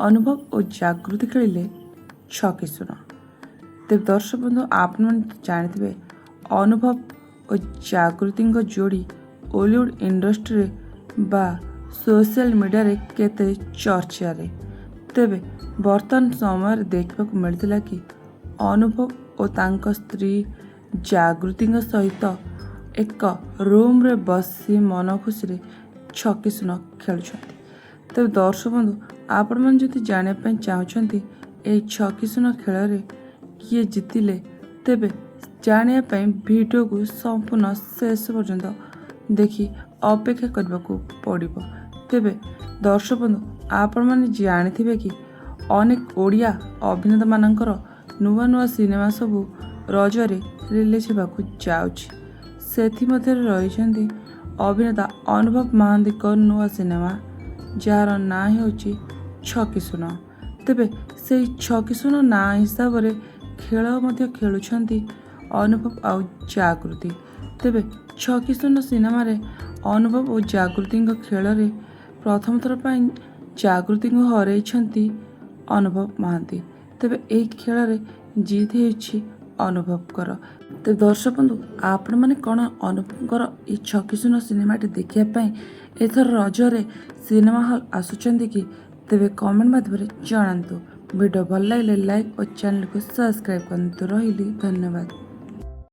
ଅନୁଭବ ଓ ଜାଗୃତି ଖେଳିଲେ ଛକି ଶୂନ। ତେବେ ଦର୍ଶକ ବନ୍ଧୁ, ଆପଣମାନେ ତ ଜାଣିଥିବେ ଅନୁଭବ ଓ ଜାଗୃତିଙ୍କ ଯୋଡ଼ି ଓଲିଉଡ଼ ଇଣ୍ଡଷ୍ଟ୍ରିରେ ବା ସୋସିଆଲ ମିଡ଼ିଆରେ କେତେ ଚର୍ଚ୍ଚାରେ। ତେବେ ବର୍ତ୍ତମାନ ସମୟରେ ଦେଖିବାକୁ ମିଳିଥିଲା କି ଅନୁଭବ ଓ ତାଙ୍କ ସ୍ତ୍ରୀ ଜାଗୃତିଙ୍କ ସହିତ ଏକ ରୁମ୍ରେ ବସି ମନ ଖୁସିରେ ଛକି ଶୂନ ଖେଳୁଛନ୍ତି। ତେବେ ଦର୍ଶକ ବନ୍ଧୁ, ଆପଣମାନେ ଯଦି ଜାଣିବା ପାଇଁ ଚାହୁଁଛନ୍ତି ଏହି ଛକି ଶୂନ ଖେଳରେ କିଏ ଜିତିଲେ, ତେବେ ଜାଣିବା ପାଇଁ ଭିଡ଼ିଓକୁ ସମ୍ପୂର୍ଣ୍ଣ ଶେଷ ପର୍ଯ୍ୟନ୍ତ ଦେଖି ଅପେକ୍ଷା କରିବାକୁ ପଡ଼ିବ। ତେବେ ଦର୍ଶକ ବନ୍ଧୁ, ଆପଣମାନେ ଜାଣିଥିବେ କି ଅନେକ ଓଡ଼ିଆ ଅଭିନେତାମାନଙ୍କର ନୂଆ ନୂଆ ସିନେମା ସବୁ ରଜରେ ରିଲିଜ୍ ହେବାକୁ ଯାଉଛି। ସେଥିମଧ୍ୟରେ ରହିଛନ୍ତି ଅଭିନେତା ଅନୁଭବ ମହାନ୍ତିଙ୍କ ନୂଆ ସିନେମା, ଯାହାର ନାଁ ହେଉଛି ଛକି ଶୂନ। ତେବେ ସେଇ ଛକି ଶୂନ ନାଁ ହିସାବରେ ଖେଳ ମଧ୍ୟ ଖେଳୁଛନ୍ତି ଅନୁଭବ ଆଉ ଜାଗୃତି। ତେବେ ଛକି ଶୂନ ସିନେମାରେ ଅନୁଭବ ଓ ଜାଗୃତିଙ୍କ ଖେଳରେ ପ୍ରଥମ ଥର ପାଇଁ ଜାଗୃତିଙ୍କୁ ହରାଇଛନ୍ତି ଅନୁଭବ ମହାନ୍ତି। ତେବେ ଏହି ଖେଳରେ ଜିତ୍ ହେଉଛି ଅନୁଭବଙ୍କର। ତେବେ ଦର୍ଶକ ବନ୍ଧୁ, ଆପଣମାନେ କ'ଣ ଅନୁଭବଙ୍କର ଏହି ଛକି ଶୂନ ସିନେମାଟି ଦେଖିବା ପାଇଁ ଏଥର ରଜରେ ସିନେମା ହଲ୍ ଆସୁଛନ୍ତି କି? ତେବେ କମେଣ୍ଟ ମାଧ୍ୟମରେ ଜଣାନ୍ତୁ। ଭିଡ଼ିଓ ଭଲ ଲାଗିଲେ ଲାଇକ୍ ଓ ଚ୍ୟାନେଲକୁ ସବସ୍କ୍ରାଇବ୍ କରନ୍ତୁ। ରହିଲି, ଧନ୍ୟବାଦ।